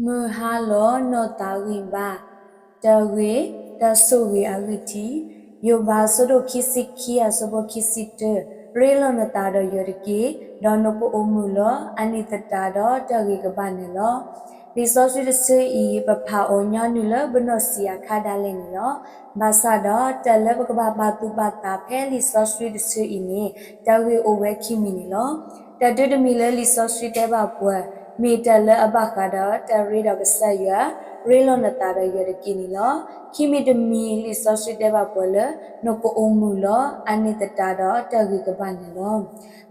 မုၢ်ဟါလီၤနီၢ်သးဂံၢ်ဘါ, တၢ်ဂ့ၢ်, တၢ်ဆိၣ်ဂ့ၤအဂံၢ်ထံး, ယိၤဘးအဆၢဒိၣ်ခံဆံခံအဆၢဖိခံဆံတၢ, ရ့လိာ်နသးဒီးယွၤတက့ၢ်, ဒီးနကအိၣ်မုာ်လီၤ. အန့ၣ်သတးဒီးတၢ်ဂ့ၤကဘၣ်နၤလီၤ. လံာ်စီဆှံတဆၢအံၤ ပဖးအီၤညီနုၢ်လၢပနီၢ်ဆံးအခါဒၣ်လဲာ်န့ၣ်လီၤ. ဘၣ်ဆၣ်ဒီးတၢ်လၢပကဘၣ်ပာ်သူၣ်ပာ်သးဖဲလံာ်စီဆှံတဆၢအံၤန့ၣ် တၢ်ဂ့ၢ်အိၣ်ဝဲခံမံၤန့ၣ်လီၤ. တၢ်တမံၤလၢလံာ်စီဆှံတဲဘၣ်ပှၤ, မ့ၢ်တၢ်လၢအဘၣ်ဃးဒီးတၢ်ရ့ဒီးကစၢ်ယွၤ, ရ့လိာ်နသးဒီးယွၤတက့ၢ်န့ၣ်လီၤ. ခံမံၤတမံၤလံာ်စီဆှံတဲဘၣ်ပှၤလၢ နကအိၣ်မုာ်လီၤ. အန့ၣ်သတးဒီးတၢ်ဂ့ၤကဘၣ်နၤလီၤ.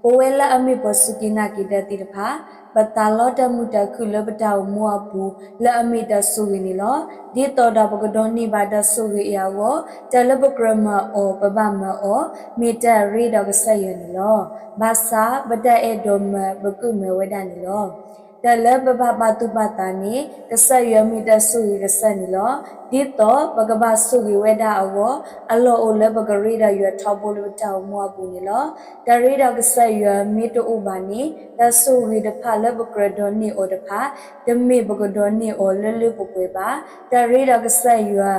ပဝဲလၢအမ့ၢ်ပှၤစူၢ်က့ၤနာ်က့ၤတၢ်သ့ၣ်တဖၣ်, ပသးလီတၢ်မုာ်တၢ်ခုၣ်လၢပတၢ်အိၣ်မူအပူၤ လၢအမ့ၢ်တၢ်ဆိၣ်ဂ့ၤန့ၣ်လီၤ. ဒ်သိးဒီးပကဒိးန့ၢ်ဘၣ်တၢ်ဆိၣ်ဂ့ၤအံၤအဂီၢ်, တၢ်လၢပကြၢးမၤအီၤ ပဘၣ်မၤအီၤ, မ့ၢ်တၢ်ရ့ဒီးကစၢ်ယွၤန့ၣ်လီၤ. ဘၣ်ဆၣ်ပတၢ်အဲၣ်ဒိးမၤ ပကမၤဝဲဒၣ်န့ၣ်လီၤ. တၢ်လၢပဘၣ်ပာ်သူၣ်ပာ်သးန့ၣ် ကစၢ်ယွၤမ့ၢ်တၢ်ဆိၣ်ဂ့ၤကစၢ်န့ၣ်လီၤ. ဒ်သိးပကဘၣ်ဆိၣ်ဂ့ၤဝဲဒၣ်အဂီၢ်, အလီၢ်အိၣ်လၢပကရ့ဒီးယွၤထီဘိလၢပတၢ်အိၣ်မူအပူၤန့ၣ်လီၤ. တၢ်ရ့ဒီးကစၢ်ယွၤမ့ၢ်တအိၣ်ဘၣ်န့ၣ် တၢ်ဆိၣ်ဂ့ၤတဖၣ်လၢပကြၢးဒိးန့ၢ်အီၤတဖၣ် တမ့ၢ်ပကဒိးန့ၢ်အီၤလၢလၢပှဲၤပှဲၤဘၣ်. တၢ်ရ့ဒီးကစၢ်ယွၤ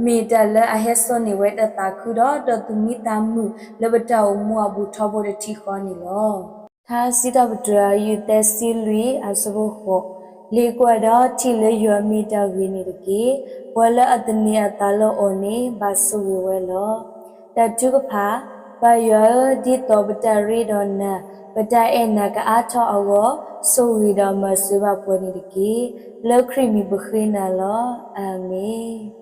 မ့ၢ်တၢ်လၢအဟဲစိာ်န့ၢ်ဝဲတၢ်သးခုဒီးတၢ်သူၣ်မံသးမုာ်လၢပတၢ်အိၣ်မူအပူၤထီဘိတထံၣ်ဃီန့ၣ်လီၤ. ထါစံးထီၣ်ပတြၢၤ အယုၢ်သၢဆံလွံၢ် အဆၢဖိဃိး, လ့ၤကွၢ်ဒီးထံၣ်လၢယွၤမ့ၢ်တၢ်ဂ့ၤန့ၣ်တက့ၢ်. ပှၤလၢအသန့ၤအသးလၢအီၤန့ၣ် ဘၣ်ဆိၣ်ဂ့ၤဝဲလီၤ. တၢ်ထုကဖၣ်, ပၢ်ယွၤဧၢ, ဒ်သိးပတၢ်ရ့ဒီးနၤ, ပတၢ်အဲၣ်နၤကအါထီၣ်အဂီၢ်, ဆိၣ်ဂ့ၤဒီးမၤစၢၤဘၣ်ပှၤန့ၣ်တက့ၢ်. လၢခရံာ်မံၤပဃ့နၤလီၤ. အၤမ့ၣ်.